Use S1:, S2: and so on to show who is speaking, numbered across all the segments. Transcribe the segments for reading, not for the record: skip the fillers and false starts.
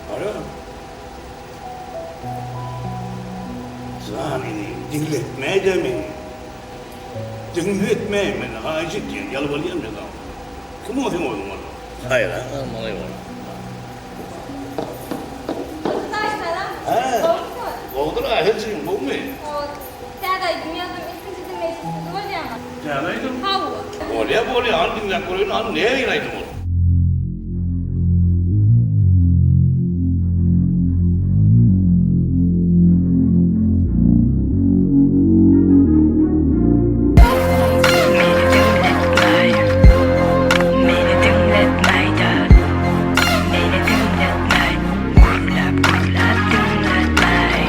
S1: Alo. Jan inim, diňletmäý-dä meni. Diňletmäý meni, haýyş edýän, ýalbarýan men saňa. Kim ol seň özüň onda? Haýran galmaly bol.
S2: Hudaý salam.
S1: Hä.
S2: Gowumy?
S1: Gowudyr Aýseljigiň, gowumy?
S2: Gowy. Täze aýdym ýazdym, ilkinji diňleýjisi siz bolýaňyz.
S1: Täze aýdym?
S2: Hawa.
S1: Bolýa, bolýa, hany diňläp göreýin, hany nähili aýdym ol?
S3: Meni diňletmäý, meni diňletmäý-de, Meni diňletmäý, gürläp, gürläp diňletmäý.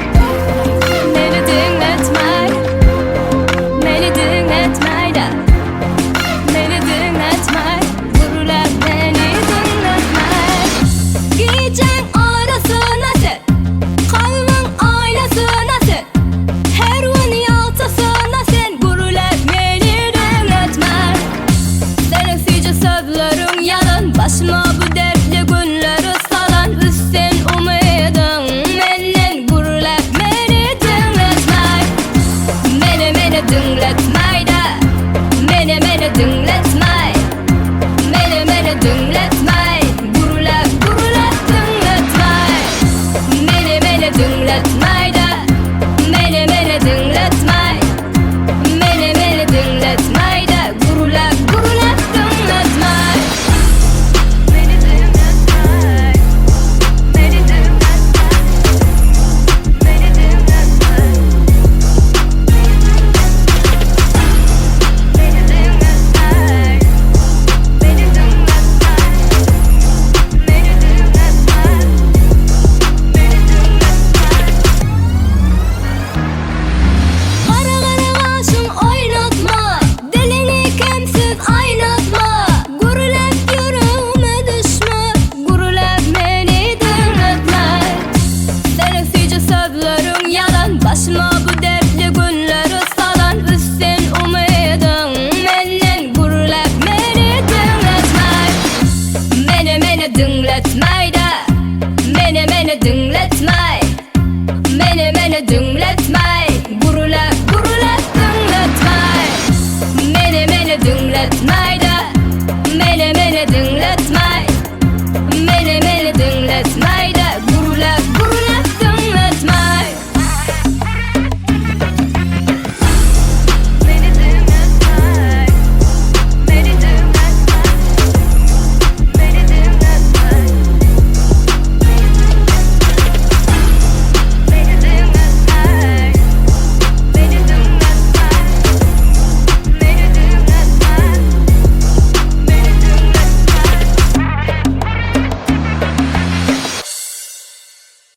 S2: Meni diňletmäý, meni diňletmäý-de, Meni diňletmäý, gürläp meni diňletmäý. Gijäň arasyna sen, kalbyň aýnasyna sen, Her gün ýaltasyna sen, gürläp meni diňletmäý. Seniň süýji sözleriň ýalan, Başyma bu dertli günleri salan, Üsden umydyň menden gürläp meni diňletmäý. Meni meni diňletmäý-de, Meni meni diňletmäý. Meni meni diňletmäý, Gürläp gürläp diňletmäý. Meni meni diňletmäý-de, Meni meni diňletmäý. Meni meni diňletmäý-de, Gürläp gürläp diňletmäý. Meni diňletmäý. Meni diňletmäý. Meni diňletmäý. Meni diňletmäý. Meni diňletmäý. Meni diňletmäý. Meni diňletmäý. Gara gara gaşyň oýnatma, Diliňi kemsiz aýnatma, Gürläp ýüregime düşme, Gürläp meni diňletme. Seniň süýji sözleriň ýalan, Başyma bu dertli günleri salan, Üsden umydyň menden, Gürläp meni diňletme. Meni meni diňletmäý-de, Meni meni diňletmäý. Meni meni diňletmäý.